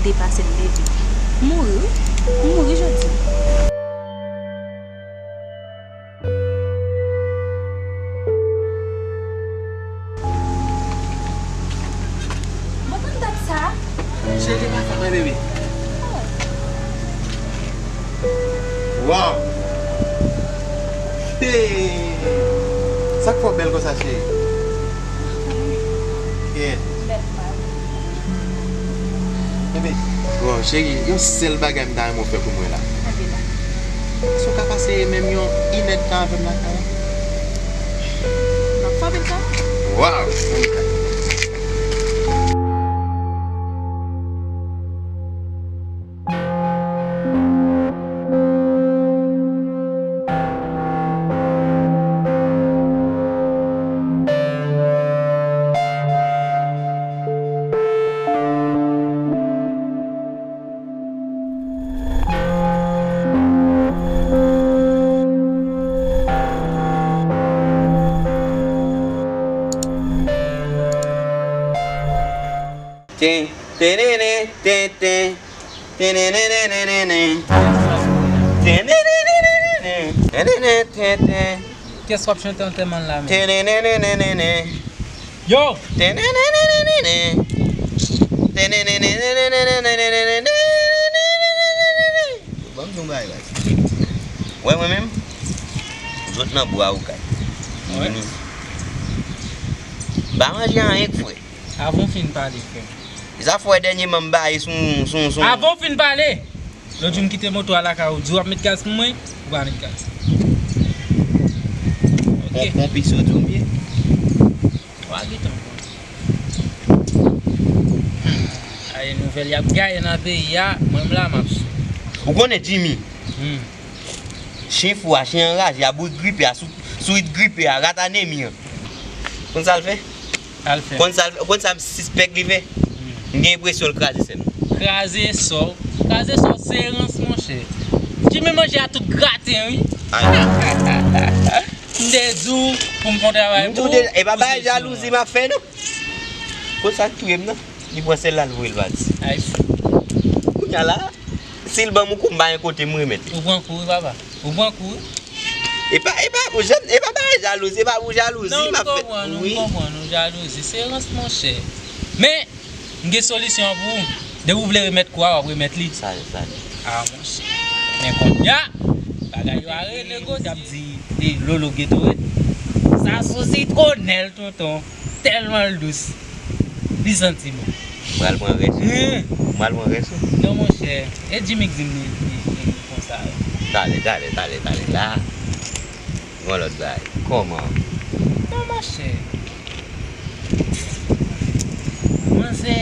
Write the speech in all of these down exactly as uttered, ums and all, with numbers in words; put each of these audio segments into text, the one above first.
Depase m leve. M mouri wi. M mouri jodi. Mwen konn dat sa. Cheri, pa fè mwen bebe. Waw! Hey! Sa k fè w bèl konsa, cheri? Kèt. Bèl mal. Bebe, bon, cheri, yon sèl bagay m ta renmen w fè pou mwen la. Mande la. Èske w ka pase menm yon inèdtan avè m lakay la? M ap fè anpil tan. Waw! Ten, tenenen, ten, ten. Tenenenenenen. Tenenenenenen. Tenenen, ten, ten. Kès w ap chante antèman la menm? Tenenenenenen. Yo! Tenenenenenen. Tenenenenenen. Ban m di yon bagay, baz. Wè mwen menm, m sot nan bwa okay. M vini. M pa manje anyen, frè. Avan w fin pale, frè m. E sa fè w wè dènyèman m baye sou, sou, sou. Avan w fin pale! Lòt jou m kite moto a lakay ou, di w ap met gaz pou mwen, ou pa met gaz. Ok. Pon, pon pis yo di w m ye. Wa gentan konn. Hmm. Ay, nouvèl y ap gaye nan peyi a, mwen m la m ap sou. Ou konnen Jimmy? Hmm. Chen fou a, chen anraje a, bourik gripe a, sou, sourit gripe a, rat anemi an. Konn sa l fè? Sa l fè? Konn sa l, konn sa m sispèk li fè? Hmm. M gen enpresyon l kraze sè m. Kraze sè w. Kraze sè w, se rans, monchè. Jimmy manje a tout graten, wi. Ay. M te di w pou m fè yon travay pou ou. M di w deja, e pa bagay jalouzi m ap fè, non. Konn sa k touye m, non. Li pran sèl la, l voye l pati. Ay, fou. Kounye a la, si l ban m yon kou, m pa gen kote m remèt li. Ou pran kou, wi, papa. Ou pran kou, wi. E pa, e pa pou jan, e pa bagay jalouzi, e pa pou jalouzi m ap fè. Non, m konprann, m konprann, ou jalouzi. Se rans, monchè. Men, m gen solisyon an pou ou. Depi w vle remèt kou a, w ap remèt li. Sa, sa. A, monchè. Men kounye a, bagay yo a renegosye. Ey, Lolo Gatorade. Sa sou sitwonèl, tonton. Tèlman l dous. Li santi bon. M pral pran rès ou. Hen. M pral pran rès ou. Non, monchè. E Jimmy k di m li, li, li, li konsa, wi. Talè, talè, talè, talè. La. Gon lòt bagay. Kòman? Non, monchè. Manzè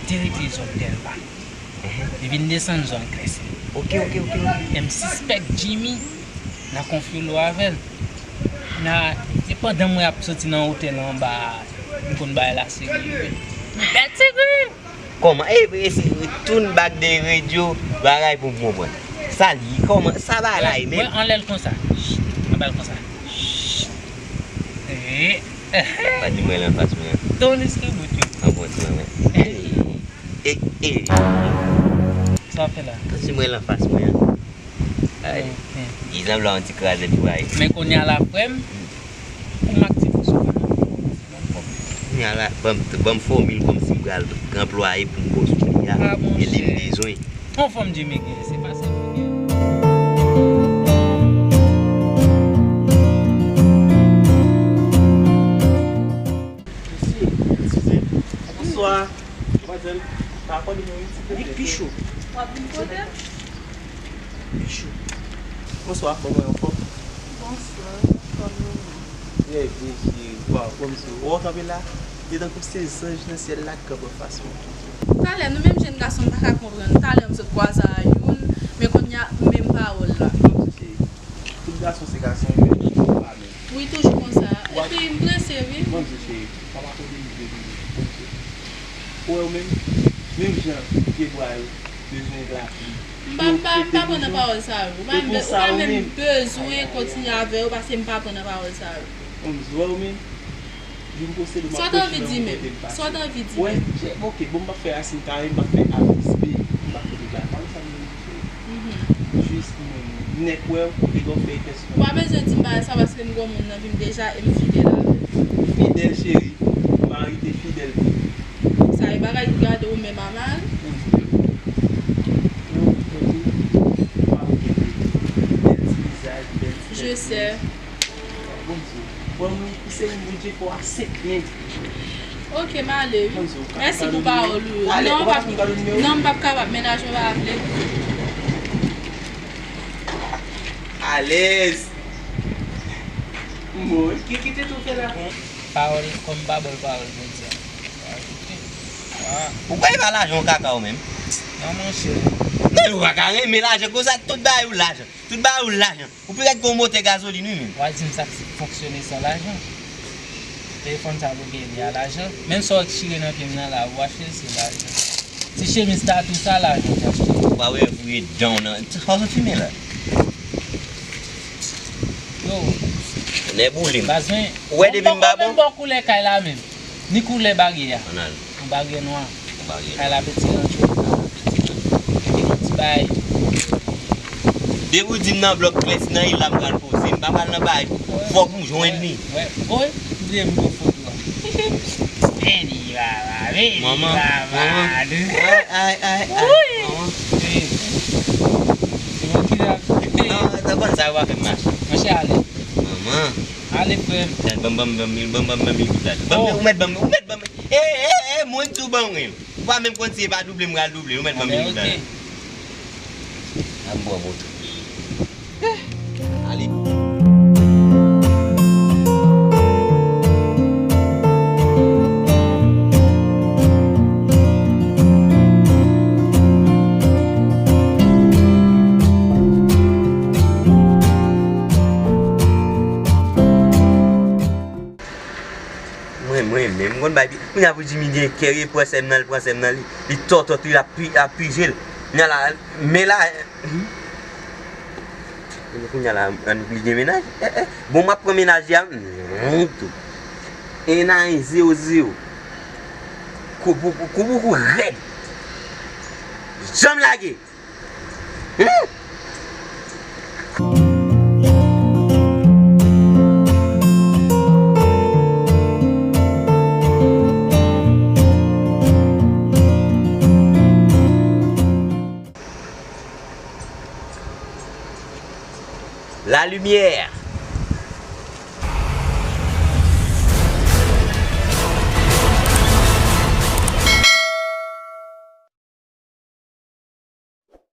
te rete zòn Dèlma. Li vin desann zòn Klèsi. Ok, ok, ok, ok. E m sispèk Jimmy nan konfyolo avè l. Nan, se pandan mwen ap soti nan otèl anba a, m konn bay la seri. Men bèl ti gri! Kòman? E, e si, tourn back de redyo, bagay pou m konprann. Sa l ye? Kòman? Sa bagay la ye menm? Wè, anlè l konsa. Anba l konsa. E. Pa di mwen l anfas mwen an. Ton eski bout yo. An bon ti mwen mwen. E, e. Sa w ap fè la? Tansi mwen l anfas mwen an. Ay. Li sanble yon ti krazèt vwaye. Men kounye a la, frè m, pou m aktive sou fòm. Kounye a la, ban m, ban m fòmil kòmsi m pral anplwaye pou m bòs kounye a. E li m bezwen. Anfòm Jimmy gen, se pa sa m gen. Mesye, eskize. Bonswa. Madmwazèl, pa akòde mwen yon ti kote. Li pi cho. W ap vin kote m? Pi cho. Bonswa, bonswa, anfòm? Bonswa, anfòm nou menm. Trè byen, cheri. Waw, kòmsi w kanpe la, se tankou se zanj nan syèl la k kanpe anfas mwen. Talè, nou menm jèn gason, m pa ka konprann. Talè, m sot kwaze a youn, men kounye a, menm pawòl la. Kòmsi se tout gason se gason, men pa menm. Wi, toujou konsa. Epi, m prese, wi. Mwen di cheri, pa pa kote m vle vini. Ou wè ou menm, menm jan pyebwa yo bezwen lapli. M pa, m pa, m pa pran nan pawòl sa yo. Ou pa menm be-, ou pa menm bezwen kontinye avè yo paske m pa pran nan pawòl sa yo. Mwen di, ou wè ou menm, Vin posede m ap posede nan yon kote m pase. Sa w t anvi di menm? Sa w t anvi di menm? Wè, ok, bon, m p ap fè Racine Kare, m p ap fè Avis B, m p ap fè tout la. Pa konn sa m vle di. Mhm. Jis mwen, nèg wè w, kote w fè tès. Ou pa bezwen di m bagay sa paske m gon moun nan vi m deja e m fidèl avè l. Fidèl, cheri. Mari te fidèl tou. Sa e bagay ki gade w menm a mal. Bèl ti vizaj, bèl ti tèt. Je sais. Bondye. Bon, nou, se yon Bondye fò a senk men. Ok, m ale, wi. Mèsi pou pawòl ou yo. Non, m p ap, non, m p ap kapab. Mennaj mwen pa vle. Alèz. Mwen, ki, ki te tou fè la? Pawòl, kòm m pa ba w pawòl Bondye a. Ou kwè e pa lajan w kaka ou menm? Non, monchè. Non, ou pa ka renmen lajan konsa, tout bagay ou lajan. Tout bagay ou lajan. Ou pi rèd ke yon motè gazolin, wi, menm. W a di m sa k fonksyone san lajan. Telefòn sa pou gen li a lajan. Menm sa w chire nan pye m nan la, ou achte l, se lajan. Ti chemiz tatoo sa, lajan w te achte. Ou pa wè vre dan w nan. Sa w sot fimen la? Yo. Nèboule m. Baz mwen. Ou wè depi m pa bon? Menm bò koulè kay la menm. Ni koulè baryè a. Ann al. Yon baryè nwa. Yon baryè nwa. Kay la peti ranje. Peti ranje. Epi yon ti bay. Depi w di m nan blòk klè, si nan il la m pral poze. M pa pral nan bay. Fòk m jwenn li. Wè. Oy, m bliye m pran foto a. Vini, baba, vini, baba. Manman, manman. Ay, ay, ay, ay. Manman. Hey. Se mwen ki la. Non, nan konn sa yo pa fè m mache. Monchè, ale. Manman. Ale, frè m. Gad, ban m, ban m, ban m, ban m, ban m, ban m, ban m, ban m, ban m, ou mèt ban m, ou mèt ban m. E, e, e, mwen k tou ban mwen. Ou pa menm konn si e pa double m pral double, ou mèt ban m. Anben, ok. An m pran moto. Ale. Mwen, mwen menm, m konn bay pi. Kounye a pou Jimmy gen kè, e pran sè m nan, li pran sè m nan, li, li tòtòt, li ap pi-, ap pije l. Kounye a la, men la, hmm. Kounye a la, ann li gen mennaj. Eh, eh. Bon, m ap pran mennaj li a, hmm, tou. E nan zewo zewo. Kou pou kou, kou pou kou rèd. Janm lage. Lalimyè.